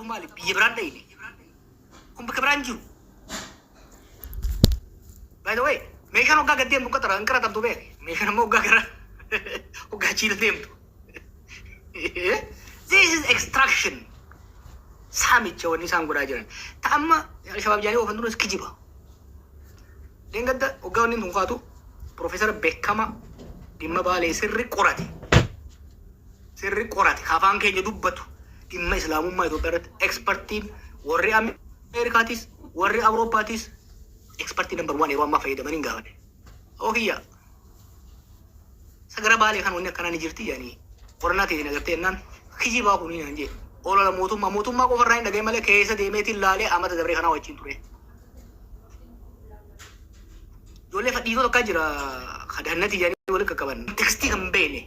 oofu maali? Biyya biraan dhayne. Kun bakka biraan jiru. By the way, meeshaan hoggaa gad deemtu hin qaraxamtu beeki. Meeshaan ammoo hoggaa gara hoggaa chiila deemtu. This is extraction. Saamicha wanni isaan godhaa jiran. Ta amma Alshabaab jedhanii oofan tunis kijiba. Dheengadda hoggaa wanni tun kaatu Profeesara beekama dhimma Baalee sirri qorate. Sirri qorate ka afaan keenya dubbatu dhimma Islaamummaa Itoophiyaa irratti ekspertiin warri Ameerikaatis warri Awurooppaatis ekspertii number one yeroo ammaa fayyadamanii hin gaafadhe. Oo kiyya sagara Baalee kan wanni akkanaa ni jirti jedhanii qorannaa teetiin agartee jennaan kijibaa kunii naan jee. Olola mootummaa mootummaa qofa irraa hin dhagaye malee keessa deemeetiin laalee amata dabree kanaa wajjin ture. Ijoollee fadhiitoo takkaa jira ka dahannati jedhanii walitti qaqqaban. Tekstii kan hin beekne.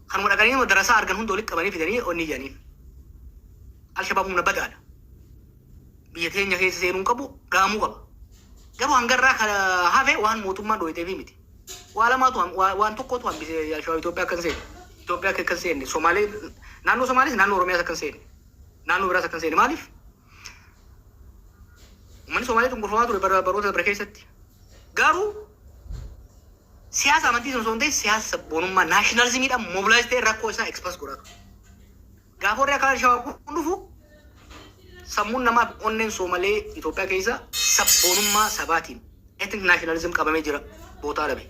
Kanuma dhaqanii nama darasaa argan hunda walitti qabanii fidanii onni jedhaniin. Alshabaab humna badaadha. Biyya teenya keessa seenuu hin qabu, dhahamuu qaba. Garuu hangarraa kan hafe waan mootummaan dhooyteefii miti. Waa lamaatu waan tokkotu hambise Alshabaab Itoophiyaa akka hin seenne. Itoophiyaa akka hin seenne. Somaalee naannoo Somaalees naannoo Oromiyaas akka hin seenne. Naannoo biraas akka hin seenne. Maaliif? Uummanni Somaalee cunqurfamaa ture bara baroota dabre keessatti. Garuu siyaasa amantii osoo hin ta'in siyaasa sabboonummaa naashinaalizimiidhaan mobilaayiz ta'ee rakkoo isaa ekspress godhaa ture. Gaafa warri akka Alshabaab kun dhufu sammuun namaa fi onneen Soomalee Itoophiyaa keessa sabboonummaa sabaatiin ethnic nationalism qabamee jira bootaa dhabe.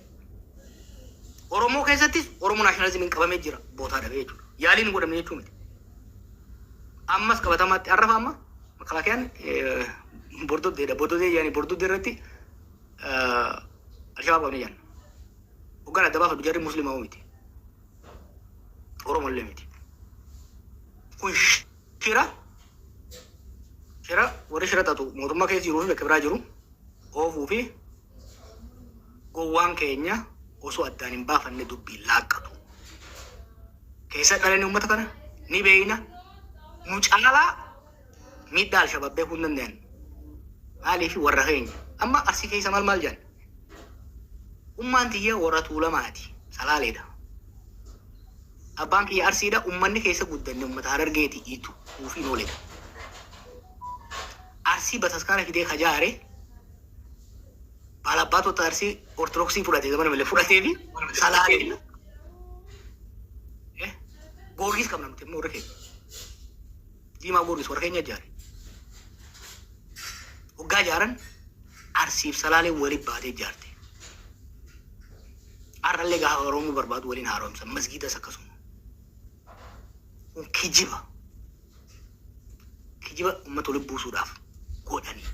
Oromoo keessattis Oromoo nationalismiin qabamee jira bootaa dhabe jechuudha. Yaaliin hin godhamne jechuu miti. Ammas qabatamaatti arrafa amma makalaakiyaan bordoddeedha. Bordoddee jedhanii bordoddee irratti Alshabaab qabne jedhan. Hoggaan adda baafadhu jarri muslimaa miti. Oromoo illee miti. Kun shira shira warri shira xaxu mootummaa keessa jiruu fi bakka biraa jiru oofuu fi gowwaan keenya osoo addaan hin baafanne dubbiin laaqqatu. Keessa dhalanii uummata kana ni beeyna. Nu caalaa miidhaa Alshabaab beekuu hin danda'an. Maaliif warra keenya. Amma Arsii keessa maal maal jedhan? Ummaan tiyya warra Tuulamaati. Salaaleedha. Abbaan kiyya Arsiidha. Ummanni keessa guddanne ummata Harargeeti. Iitu Kuufii Nooleedha. Arsii bataskaana fidee ka jaare Baalabbaatota Arsii Ortodoksii fudhate zamana malee fudhatee fi Salaalee. Goorgis qabna nuti immoo warra keenya. Diimaa Goorgis warra keenya ijaare. Hoggaa ijaaran Arsiif Salaalee waliin baatee ijaarte. Har'allee gaafa Oromoo barbaadu waliin haaromsa. Masgiidas akkasuma. Kun kijiba. Kijiba uummata walitti buusuudhaaf godhanii.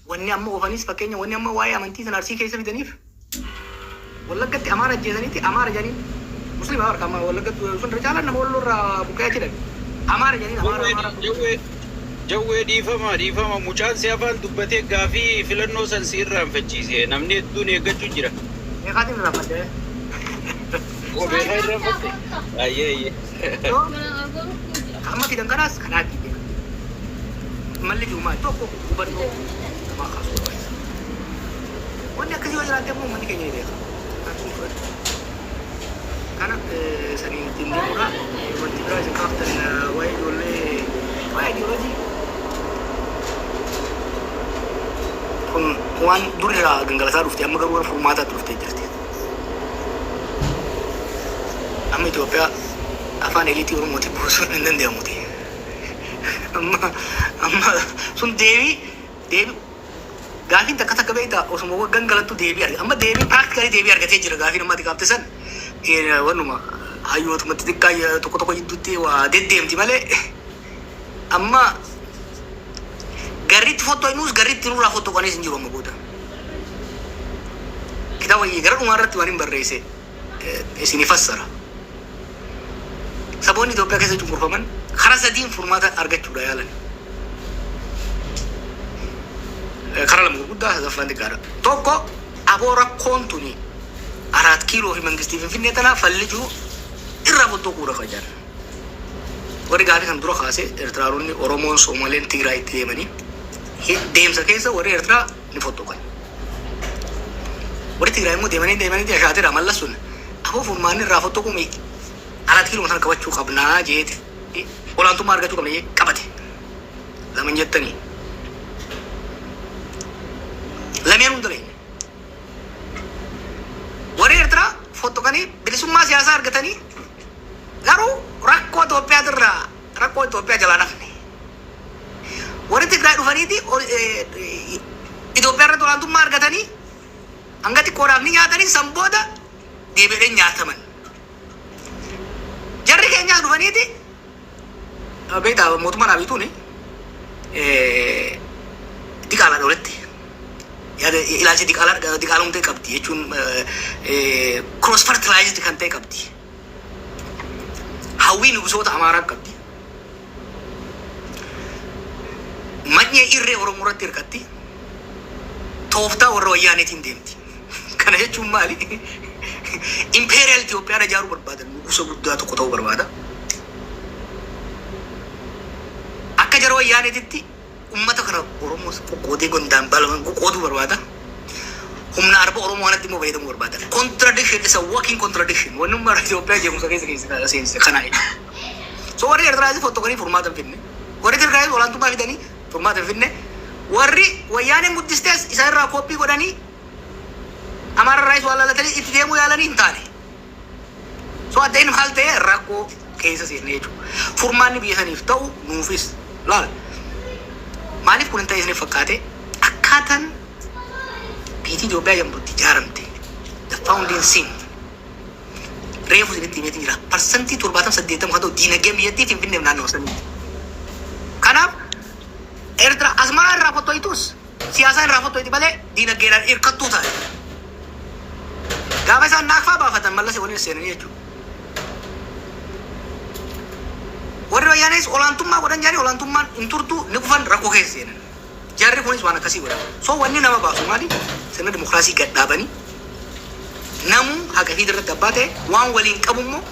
Wanni amma oofanis fakkeenya wanni amma waa'ee amantii sana Arsii keessa fidaniif Wallaggatti Amaara ajjeesaniiti Amaara jedhanii Muslima harka amma Wallaggatti sun irra caalaan nama Walloo irraa buqqa'ee achi dhaqe. Amaara jedhaniin Amaara Jawwee Amaara. jawwee jawwee dhiifama dhiifama mucaan si afaan dubbatee gaafii filannoo san si irraanfachiise namni hedduun eeggachuu jira. Meeqaatiin irraanfadhe? Oo beekaa irraanfatte? Ayyee ayyee. So amma fidan kanaas kanaa ittiin deeman. Malli jiru maali? Tokko hubannoo namaa kaasuu barbaachisa. Wanni akkasii yoo jiraatte immoo uummanni keenya ni beeka. Kan sun fudhatu. Kana saniin ittiin deemuudha. Wanti biraa isin kaaftan waa'ee ijoollee waa'ee ideoloojii kun waan durirraa gangalataa dhufte amma garuu gara furmaataatti dhuftee jirti. Amma Itoophiyaa afaan eliitii Oromootiin buusuun hin danda'amuti. Amma amma sun deebii deebii gaafiin takka takka beektaa osuma gangalattu deebii arga. Amma deebii practically deebii argatee jira gaafiin amma ati gaafte san wannuma hayyootuma xixiqqaa tokko tokko jidduutti waa deddeemti malee amma garritti fottoqnuus garritti nurraa fottoqanis hin jiru amma booda. Kitaaba kiyya gara dhumaa irratti waan hin barreesse isinii fassara. Saboonni Itoophiyaa keessa cunqurfaman karaa sadiin furmaata argachuudha yaalan. Karaa lama gurguddaa sadaffaan xiqqaadha. Tokko aboo rakkoon tuni Araat Kiiloo fi Mangistii Finfinnee tanaa falli jiru irraa fottoquudha kan jedhan. Warri gaafii kana dura kaase Ertiraanonni, Oromoon, Soomaleen, Tigraay itti deemanii deemsa keessa warri Ertiraa ni fottoqan. Warri Tigraay immoo deemanii deemanii ashaatira mallas sun aboo furmaanni irraa fottoquu mi Arat Kiiloo sana qabachuu qabnaa jeeti, olaantummaa argachuu qabna jee qabate. Laman jettanii. Lameen hunda leenya. Warri Eertiraa fottoqanii bilisummaa siyaasaa argatanii, garuu rakkoo Itoophiyaatirraa, rakkoo Itoophiyaa jalaa nafne. Warri Tigraay dhufaniiti Itoophiyaa irratti olaantummaa argatanii, hanga xiqqoodhaaf ni nyaatanii, san booda deebi'anii nyaataman. Jarri keenyaas dhufaniiti, beektaa, mootummaan Abiytuun diqaalaadha, walitti yaada ilaalcha diqaalaa diqaalomtee qabdi jechuun cross fertilized kan ta'e qabdi. Hawwii nugusoota Amaaraa qabdi. Manyee irree Oromoo irratti hirkatti. Tooftaa warra Wayyaaneetiin deemti. Kana jechuun maali? Imperial Itoophiyaa ijaaruu barbaadan, nugusa guddaa tokko ta'uu barbaada. Akka jara Wayyaaneetitti ummata kana, Oromoo, qoqqoodee gondaan balaman qoqqooduu barbaada. Humna arba Oromoo kanatti immoo fayyadamuu barbaada. Contradiction is a walking contradiction. Wanni ummata Itoophiyaa jeequmsa keessa keessa seensise kana jechuudha. So warri Eertiraas fottokanii furmaata hin fidne. Warri Tigraayis olaantummaa fidanii furmaata hin fidne. Warri Wayyaaneen guddistees isa irraa kooppii godhanii, Amaara irraayis waan laalatanii itti deemuu yaalanii hin taane. So adda inni maal ta'e, rakkoo keessa seenne jechuudha. Furmaanni biyya saniif ta'u nuufis laal. Maaliif kun hin ta'e isiniif fakkaate? Akkaataan biyyi Itoophiyaa jedhamtu itti ijaaramte, the founding sin, reefu isinitti himeetiin jira. 70% 80 kan ta'u diinagdeen biyyattii Finfinneef naannoo saniiti. Kanaaf Eertiraa Asmaraa irraa fotto'itus, siyaasaan irraa fotto'iti malee, diinagdeedhaan hirkattuu taate. Gaafa isaan naakfaa baafatan Mallas waliin seenanii jechuudha. Warri Wayyaanees olaantummaa godhan jedhanii, olaantummaan hin turtu, ni kufan, rakkoo keessa seenan. Jarri kunis waan akkasii godhan. So wanni nama baasu maali? Sirna dimokiraasii gad dhaabanii, namuu haqa fi irratti abbaa ta'e, waan waliin qabu immoo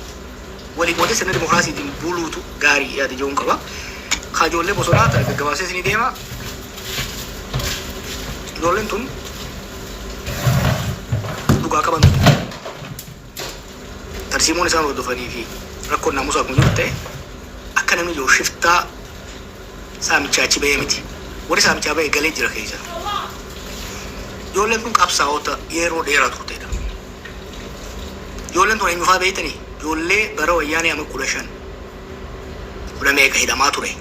walii qoodee, sirna dimokiraasiitiin buluutu gaarii yaada jedhuun qaba. Ka ijoollee bosonaa gaggabaabsee isinii deema. Ijoolleen tun dhugaa qaban ture. Tarsiimoon isaan hordofanii fi rakkoon naamusaa kun jiru ta'e, akka namni jiru shiftaa saamichaa achi bahee miti. Warri saamichaa bahee galee jira keessa. Ijoolleen tun qabsaa'ota yeroo dheeraa turtedha. Ijoolleen tun eenyufaa beektanii? Ijoollee bara Wayyaanee ama 15 kudha meeqa hidhamaa ture.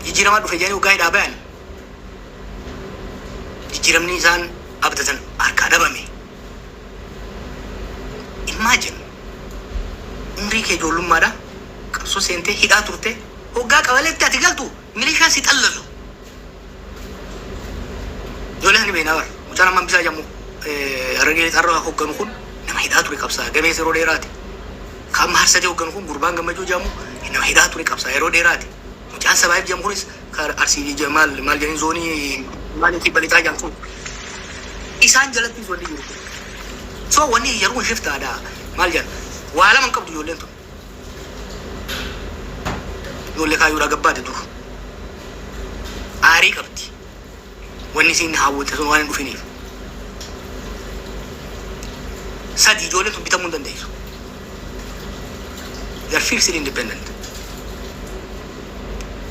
Jijjiiramaa dhufe jedhanii waggaa hidhaa bayan, jijjiiramni isaan abdatan harkaa dhabame. Imagine, umrii kee ijoollummaadha qabsoo seentee, hidhaa turte, hoggaa qabaleetti ati galtu milishaan si xallalu. Ijoollee sani beeknaa bara. Mucaan amma Hambisaa jedhamu Harargee Lixaarraa hogganu kun nama hidhaa ture, qabsaa gameessa yeroo dheeraati. Kan amma Harsadee hogganu kun, gurbaan Gammachuu jedhamu, nama hidhaa ture, qabsaa yeroo dheeraati. Mucaan Sabaayif jedhamu kunis kan Arsii maal maal jedhanii zoonii maaliif Kibba Lixaa jedhamu kun isaan jalatti wanni jiru kun. So wanni yeroo kun shiftaadha, maal jedhan, waa lama hin qabdu ijoolleen tun. Ijoollee kaayyoodhaa gabbaate dur. Aarii qabdi. Wanni isiin hawwatte sun waan hin dhufiniif. Sadi, ijoolleen tun bitamuu hin dandeessu. They are fiercely independent.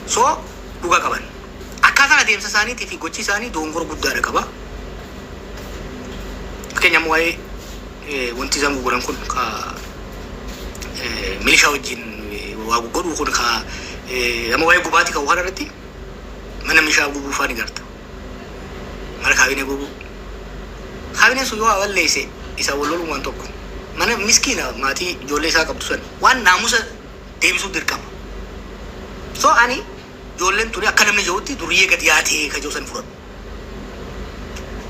So dhuga qaban. Akkaataan adeemsa isaaniitii fi gochi isaanii dogongora guddaadha qaba. Fakkeenyaaf waa'ee wanti isaan gurguran kun, ka milishaa wajjin waa godhuu kun, ka amma waa'ee gubaatii kan kana irratti mana milishaa gubuu faa ni garta. Mana kaabinee gubuu. Kaabineen sun yoo waa balleesse isa wal loluun waan tokko. Mana miskiina maatii ijoollee isaa qabdu san waan naamusa deebisuu dirqama. So ani ijoolleen tuni akka namni jirutti duriyyee gadi yaatee ka jiru san fudhadhu.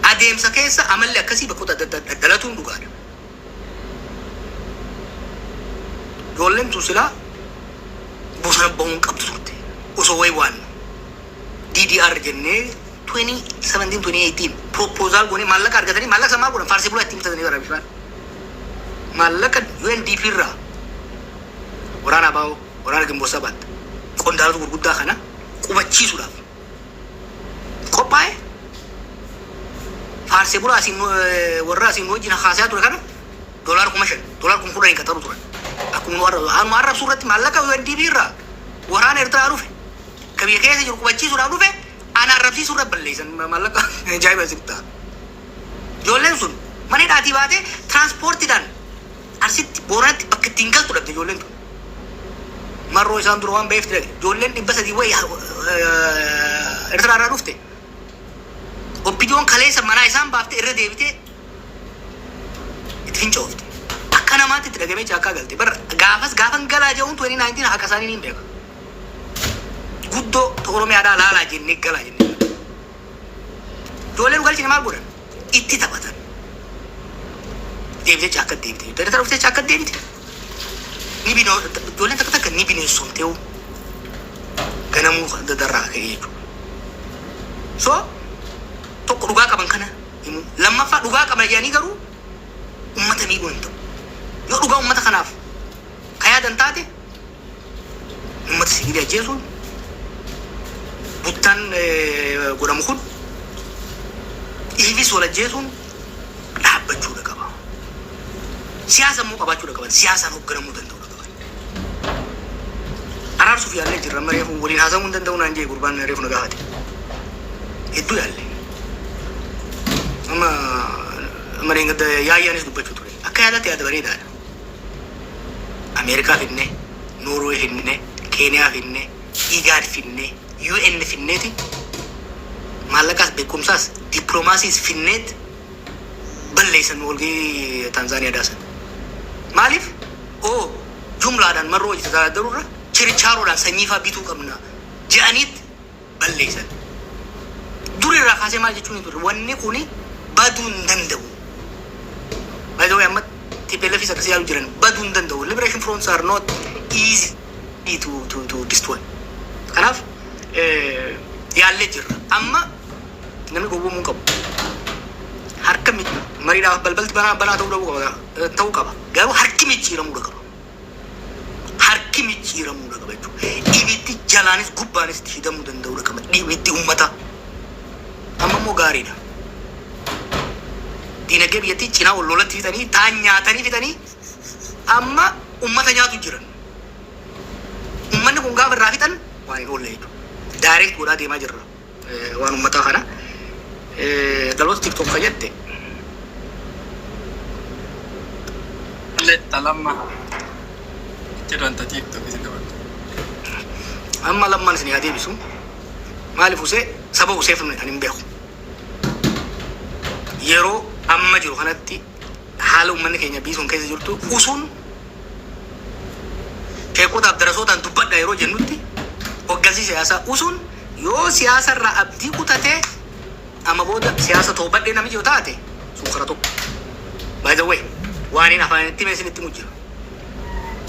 Adeemsa keessa amalli akkasii bakkoota adda addaa dhalatuun dhugaadha. Ijoolleen tun silaa bosona bahuun qabdu turte. Osoo wayi waan DDR jennee 2017 2018 proposal goonee maallaqa argatanii, maallaqa san maal godhan? Faarsee bulaa ittiin bitatanii bara bishaan. Maallaqa UNDP irraa waraana ABO, waraana Ginboot Sabaat, qondaalota gurguddaa kana qubachiisuudhaaf qophaa'e, faarsee bulaa asiin warra asiin wajjin haasayaa ture kana $5,000, $10,000 qaxaru turan. Akkuma nu arrabsu anuma arrabsuu irratti maallaqa UNDP irraa waraana Eertiraa dhufe ka biyya keessa jiru qubachiisuudhaaf dhufe ana arrabsiisuu irra balleessan maallaqa. Ajaa'iba isinitti ta'a. Ijoolleen sun mana hidhaatii baatee tiraanspoortiidhaan Arsitti, Booranatti bakka ittiin galtu dhabde ijoolleen tun. Marroo isaan dura waan ba'eef dhaqe. Ijoolleen 300 wayi Eertiraa irraa dhufte. OPDOn kaleessa manaa isaan baafte irra deebitee itti fincoofte. Akka namaatti itti dhagamee caakkaa galte. Bar gaafas gaafan galaa jedhuun 2019 haqa isaanii niin beeka. Guddoo Oromiyaadhaa laalaa jennee galaa jennee. Ijoolleen nu galchine maal godhan? Itti taphatan. Deebitee caakka deebite. Eertiraa dhuftee caakka deebite. Ni binoo ijoolleen takka takka ni bineensomtee ganamuu darraa ka'ee jechuudha. So tokko dhugaa qaban kana himu. Lammaffaa, dhugaa qabna jedhanii garuu ummata miidhuu hin ta'u. Yoo dhugaa ummata kanaaf ka yaadan taate, ummata siviilii ajjeesuun, buttaan godhamu kun, iifis wal ajjeesuun dhaabbachuudha qaba. Siyaasa immoo qabaachuudha qaban. Siyaasaan hoogganamuu danda'uudha qaban. Araarsuuf yaallee jirra. Amma reefu waliin haasa'uu hin danda'u naan jee gurbaan reefu na gaafate. Hedduu yaalle. Amma amma dheengadda yaayyaanis dubbachuu ture. Akka yaadaatti yaada bareedaadha. Ameerikaa fidne, Noorwee fidne, Keeniyaa fidne, IGAD fidne, UN fidneeti, maallaqaas beekumsaas dippiloomaasiis fidneet balleessan walgahii Taanzaaniyaa daasan. Maaliif? Oo jumlaadhaan marroo hojii tajaajilurra chirichaaroodhaan sanyii fa'aa bituu qabna jedhaniit balleessan. Dur irraa kaasee maal jechuun hin turre, wanni kuni baduu hin danda'u. By the way, amma TPLFis akkasii yaalu jiran, baduu hin danda'u. Liberation fronts are not easy to destroy. Kanaaf yaallee jirra. Amma namni gowwoomuu hin qabu. Harka mariidhaaf balbalti banaa banaa ta'uu dhabuu qaba, ta'uu qaba. Garuu harki micciiramuu qaba. Harki micciiramuu qaba jechuudha. Ibiddi jalaanis gubbaanis itti hidhamuu danda'uu qaba. Ibiddi uummataa. Amma immoo gaariidha. Diinagdee biyyattii cinaa wal lolatti fixanii, taan nyaatanii fixanii, amma uummata nyaatu jiran. Uummanni kun gaafa irraa fixan waan hin oolle jechuudha. Direct godhaa deemaa jirra waan uummataa kana. Dhaloota TikTok ka jette. Lamma jedhan ta TikTok isin dabalte. Amma lammaan isin haa deebisu. Maaliif usee saba useef ani hin beeku. Yeroo amma jiru kanatti, haala uummanni keenya biyyi sun keessa jirtu, usuun sheekotaaf darasootaan dubbadha yeroo jennutti, hoggansi siyaasaa usuun yoo siyaasa irraa abdii kutatee amma booda siyaasa toobadhee namni jiru taate, sun kara tokko. By the way, waan hin afaan itti hime isinitti himu jira.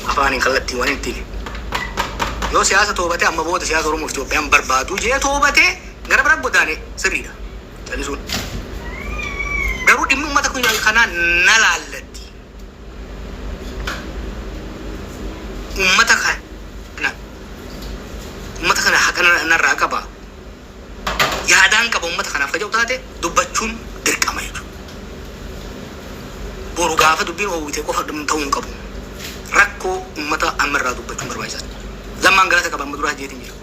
Afaaniin kallattii waan itti hime. Yoo siyaasa toobatee, amma booda siyaasa Oromoo fi Itoophiyaan barbaadu jee toobatee gara bira godaane, sirriidha. Calisuun. Garuu dhimmi uummata kun kanaa na laallatti. Uummata kana haqa narraa qaba. Yaadaan qaba uummata kanaaf ka jedhu taate, dubbachuun dirqama jechuudha. Boru gaafa dubbiin oowwite qofa ta'uu hin qabu. Rakkoo uummata amma irraa dubbachuun barbaachisaadha. Lammaan galata qaba, amma duraa jeetiin jira.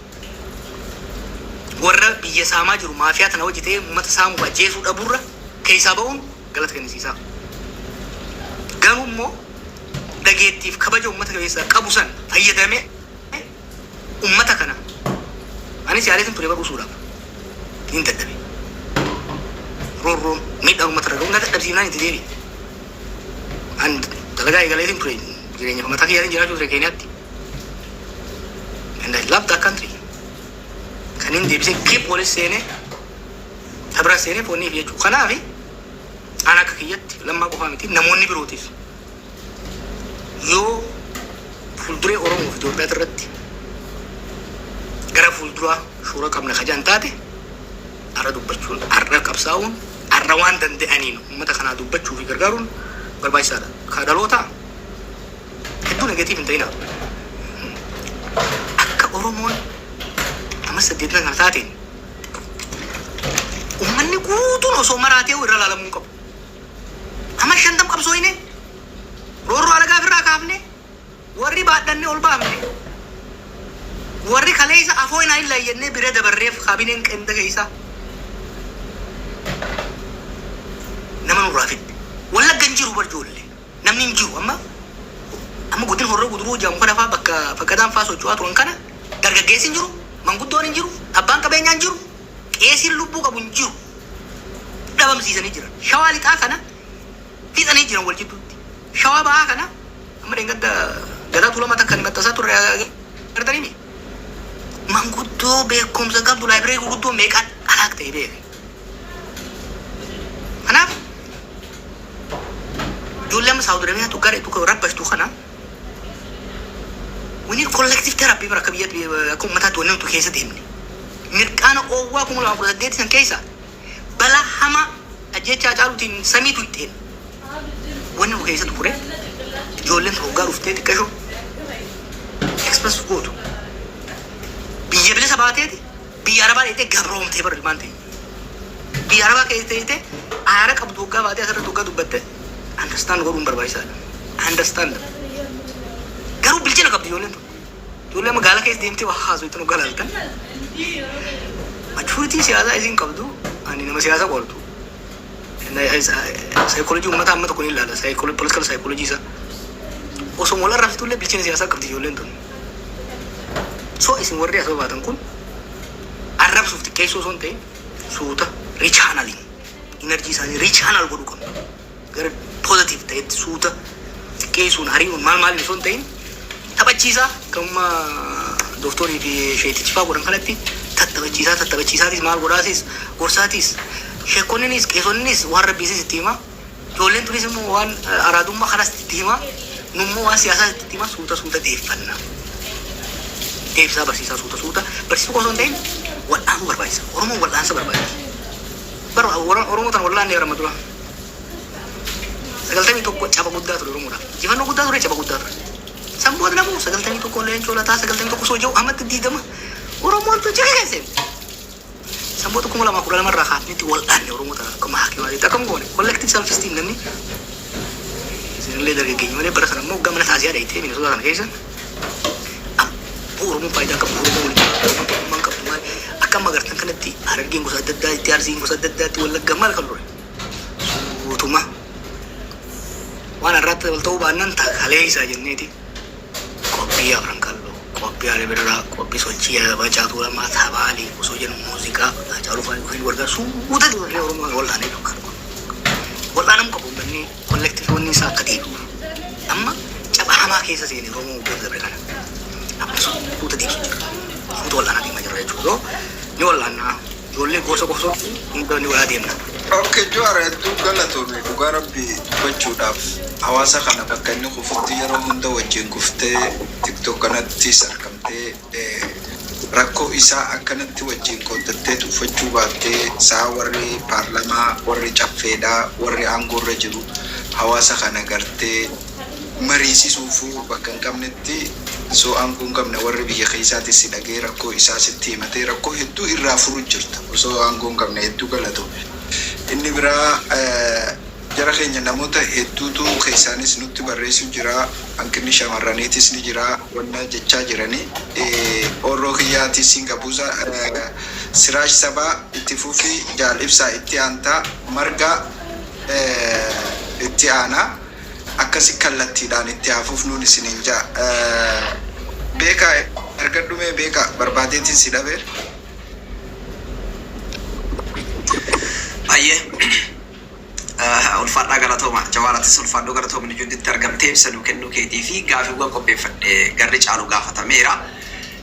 Warra biyya saamaa jiru maafiyaa tana hojii ta'ee uummata saamuuf ajjeesuu dhabuurra keessaa ba'uun galata kennisiisaa. Garuu immoo dhageettiif kabaja uummata keessaa qabu san fayyadamee uummata kana anis yaaleetin ture baruusuudhaaf hin dadhabe. Roorroon miidhaan uummata irra ga'u na dadhabsiifnaan itti deebi'e. An dalagaa eegaleetin ture, jireenya mataa kiyyaatiin jiraachuu ture Keeniyaatti. And I love that country. Kan hin deebisee keep walis seenee tabira seenee fooniif jechuudha. Kanaaf an akka kiyyatti Lammaa qofaa miti, namoonni birootis yoo fuulduree Oromoo fi Itoophiyaa irratti gara fuulduraa shoora qabna kajaan taate, har'a dubbachuun, har'a qabsaa'uun, har'a waan danda'aniin uummata kanaa dubbachuu fi gargaaruun barbaachisaadha. Ka dhalootaa hedduu negative hin ta'inaa. Akka Oromoon amma 80 kana taateen uummanni guutuun osoo maraatee irra laalamuu hin qabu. Amma 50 qabsooyne, roorroo alagaa ofirraa kaafne. Warri baadhannee ol baafne, warri kaleessa afoo hin layyannee bira dabarreef, kaabineen qenda keessa nama nurraa fidde. Wallagga hin jiru bar ijoollee. Namni hin jiru amma. Amma godina Horroo Guduruu jedhamu kana fa'aa, bakka fakkadaan fa'aa socho'aa turan kana, dargaggeessi hin jiru, manguddoon hin jiru, abbaan qabeenyaa hin jiru, qeesiin lubbuu qabu hin jiru. Dhabamsiisanii jiran. Shawaa Lixaa kana fixanii jiran wal jidduutti. Shawaa Bahaa kana amma dheengadda Gadaa Tuulamaa takka ni maxxansaa turre agartanii. Manguddoo beekumsa qabdu, library gurguddoo meeqaan alaak ta'e beeke. Kanaaf ijoollee amma Saawud Arabiyaatu gara itti rabbashtu kana, we need collective therapy bara akka biyyatti, akka uummataatti wanni nuti keessa deemne. Mirqaana oowwaa 2018 san keessa balaa hamaa ajjechaa caaluutiin samiitu itteen wanni nu keessa ture, ijoolleen tun hoggaa dhuftee xiqqashoo express gootu, biyya bilisa baateeti biyya Arabaa dheetee gabroomtee bara ilmaan ta'e. Biyya Arabaa keessa teessee aara qabdu hoggaa baatee asirratti hoggaa dubbatte understand godhuun barbaachisaadha. Understand. Garuu bilchina qabdi ijoolleen tun. Ijoollee magaalaa keessa deemtee waa haasoftu nu galaaltan. Maturity siyaasaa isin qabdu, ani nama siyaasa qortu. Saayikoolojii uummataa amma tokko ni ilaala. Political psychology isaa. Osoo wal arrabsitullee bilchina siyaasaa qabdi ijoolleen tun. So isin warri asoo baatan kun arrabsuuf xiqqeessuu osoo hin ta'in, suuta rechanneling energy isaanii rechannel godhuu qabna. Gara positive ta'etti suuta xiqqeessuun, ari'uun, maal maaliin osoo hin ta'in, taphachiisaa kamma dooktorii fi sheetichi fa'aa godhan kanatti tattaphachiisaa, tattaphachiisaatis, maal godhaasis, gorsaatis, sheekonninis qeesonnis waan rabbiisis itti himaa, ijoolleen tunis immoo waan araadummaa kanas itti himaa, nummoo waan siyaasaa itti himaa, suuta suuta deeffanna. Deebisaa barsiisaa, suuta suuta barsiisuu qofa osoo hin ta'in wal'aanuu barbaachisa. Oromoon wal'aansa barbaachisa. Bara Oromoo tana wal'aanne bara dura. 91 caba guddaa ture Oromoodhaaf. Injifannoo guddaa ture, caba guddaa ture. San booda namuu 91 Leencoo Lataa 91 soo jiru ammatti 20 Oromoon tun cika keesseen. San booda 2012 irraa kaafnetti wal'aanne Oromoo tana akkuma hakimaatiitti akkam goone, collective self esteem. Namni isinillee dargaggeenya malee, bara sana immoo waggaa mana taasisaa dhayitee Minnesota kana keessa abboo Oromoon faayidaa qabdu, Oromoo waliin Oromoon tokkummaan qabdu maal akka amma agartan kanatti, Harargeen gosa adda addaatti, Arsiin gosa adda addaatti, Wallagga maal kan ture suutuma waan har'aatti wal ta'uu baannaan takalee isaa jenneeti qophii Afran Qalloo, qophii Alibirraa, qophii sochii Macaa Tuulamaa, Tabaalii osoo jennu, muuziqaa Haacaaluu fa'aa dhufeen warga suuta dirree Oromoo wal'aanee kan wal'aanamuu qabu, uummanni collective wanni isaa akka deebi'uuf. Amma caba hamaa keessa seene Oromoo waggoota dabre kana. Amma suuta deebisu jira. Suuta wal'aanaa deemaa jirra jechuudha. Ni wal'aannaa, ijoollee gosa gosa hunda ni walaa deemna. Okay, Jawaar, hedduu galatoome. Dhugaa rabbi dubbachuudhaaf, hawaasa kana bakka inni kufutti yeroo hunda wajjin kuftee, TikTok kanattis argamtee, rakkoo isaa akkanatti wajjin qooddattee tuffachuu baattee, saa warri paarlamaa, warri caffeedhaa, warri aangoorra jiru hawaasa kana gartee mariisisuufuu bakka hin qabnetti, osoo aangoo hin qabne warri biyya keessaatis si dhagee rakkoo isaa sitti himatee rakkoo hedduu irraa furu jirta osoo aangoo hin qabne. Hedduu galatoome. Inni biraa, jara keenya, namoota hedduutu keessaanis nutti barreessu jira. Hanqinni shamarraniitis ni jira wanna jechaa jirani. Orroo kiyyaatis siin qabuusa. Siraaj Sabaa itti fufi, Jaal Ibsaa itti aantaa, Marga itti aanaa, akkasi kallattiidhaan itti hafuuf nuun isiniin jaa. Beekaa erga dhumee, beekaa barbaadeetiin si dhabe. Baay'ee ulfaadhaa, galatooma. Jawaaratis ulfaadhuu, galatoomni junditti argamtee ibsa nuu kennuu keetii fi gaafiiwwan qopheeffadhe garri caalu gaafatameera.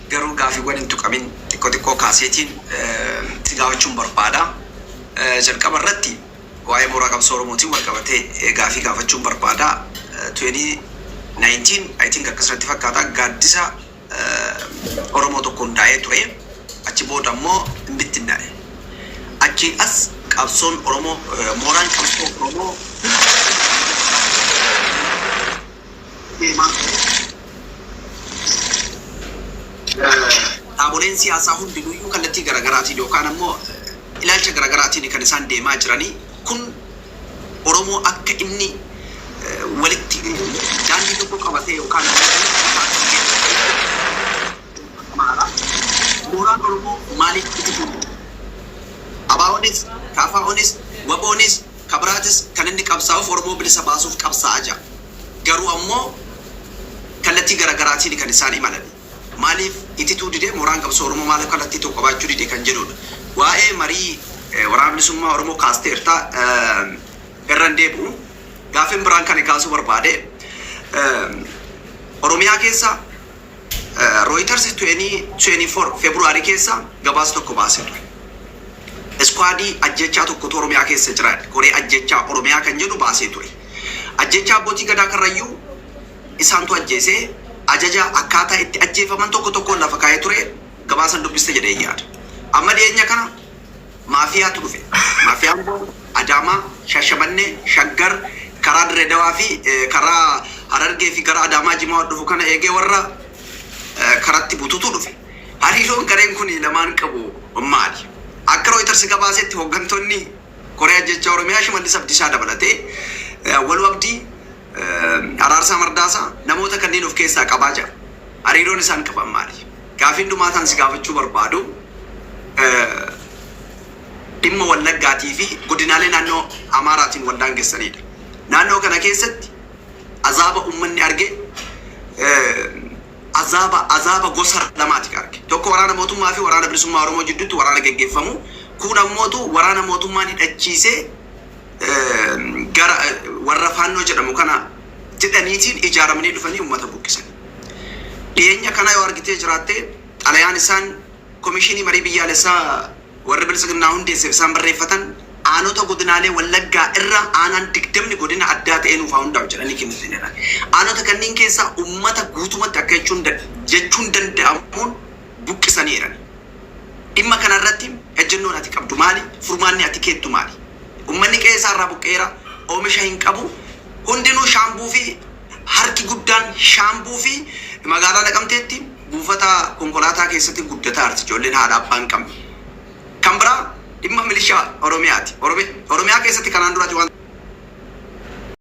Garuu gaafiiwwan hin tuqamin xiqqoo xiqqoo kaaseetiin si gaafachuun barbaada. Jalqaba irratti waa'ee mooraa qabsoo Oromootiin wal qabatee gaafii gaafachuun barbaada. 2019, I think, akkasumatti fakkaata, gaaddisa Oromoo tokko hundaa'ee ture. Achi booda immoo hin bittinnaa'e. Achii as qabsoon Oromoo, mooraan qabsoo Oromoo deemaa. Dhaaboleen siyaasaa hundinuyyuu kallattii garaagaraatiin yookaan ammoo ilaalcha garaagaraatiin kan isaan deemaa jiranii kun, Oromoo akka inni Walitti daandii tokko qabatee yookaan mooraan Oromoo maaliif itti ABO'nis, KFO'nis, WBO'nis, Kabiraatis kan inni qabsaa'uuf Oromoo bilisa baasuuf qabsaa'aa jira. Garuu ammoo kallattii garaagaraatiin kan isaan imalan. Maaliif itituu didee? Mooraan qabsoo Oromoo maaliif kallattii tokko qabaachuu didee kan jedhudha. Waa'ee marii Waraana Bilisummaa Oromoo kaasteerta, irra hin deebi'u. Gaaffiin biraan kan kaasuu barbaade, Oromiyaa keessa Reuters 2024 February keessa gabaasa tokko baasee ture. Squadii ajjechaa tokkotu Oromiyaa keessa jira. Koree ajjechaa Oromiyaa kan jedhu baasee ture. Ajjechaa abbootii gadaa Karrayyuu isaantu ajjeesee, ajaja akkaataa itti ajjeefaman tokko tokkoon lafa kaa'ee ture, gabaasan dubbiste jedhee yaada. Amma dhiyeenya kana maafiyaatu dhufe. Maafiyaan kun Adaamaa, Shashamannee, Shaggar, karaa Dirreedawaa fi karaa Harargee fi gara Adaamaa Jimaa dhufu kana eegee warra karatti bututu dhufe. Hariiroon gareen kun lamaan qabu maali? Akka Reuters gabaasetti hooggantoonni Koree ajjechaa Oromiyaa Shimallis Abdiisaa dabalatee Waluu Abdii, Araarsaa Mardaasaa namoota kanneen of keessaa qabaa jira. Hariiroon isaan qaban maali? Gaafiin dhumaataan si gaafachuu barbaadu dhimma Wallaggaatii fi godinaalee naannoo Amaaraatiin wal daangessanidha. Naannoo kana keessatti azaaba uummanni arge azaaba gosa lamaati arge. Tokko waraana mootummaa fi Waraana Bilisummaa Oromoo jidduutti waraana geggeeffamu. Kun ammootu waraana mootummaan hidhachiisee gara warra Faannoo jedhamu kana jedhaniitiin ijaaramanii dhufanii uummata buqqisan. Dhiyeenya kana yoo argitee jiraatte, xalayaan isaan komishinii marii biyyaalessaa warri Biltsiginnaa hundeesseef isaan barreeffatan, aanota godinaalee Wallaggaa irra aanaan 20 godina addaa ta'ee nuuf haa hundaa'u jedhanii kennitanidha. Aanota kanneen keessaa uummata guutumatti akka jechuun danda'amuun buqqisaniiran. Dhimma kanarratti ejjennoon ati qabdu maali? Furmaanni ati keettu maali? Uummanni qe'ee isaarraa buqqeera, oomisha hin qabu. Hundinuu Shaambuu fi harki guddaan Shaambuu fi magaalaa Naqamteetti buufata konkolaataa keessatti guddataa jirti ijoolleen haadha abbaa hin qabne. Kan biraa dhimma milishaa Oromiyaati. Oromiyaa keessatti kanaan duraati waan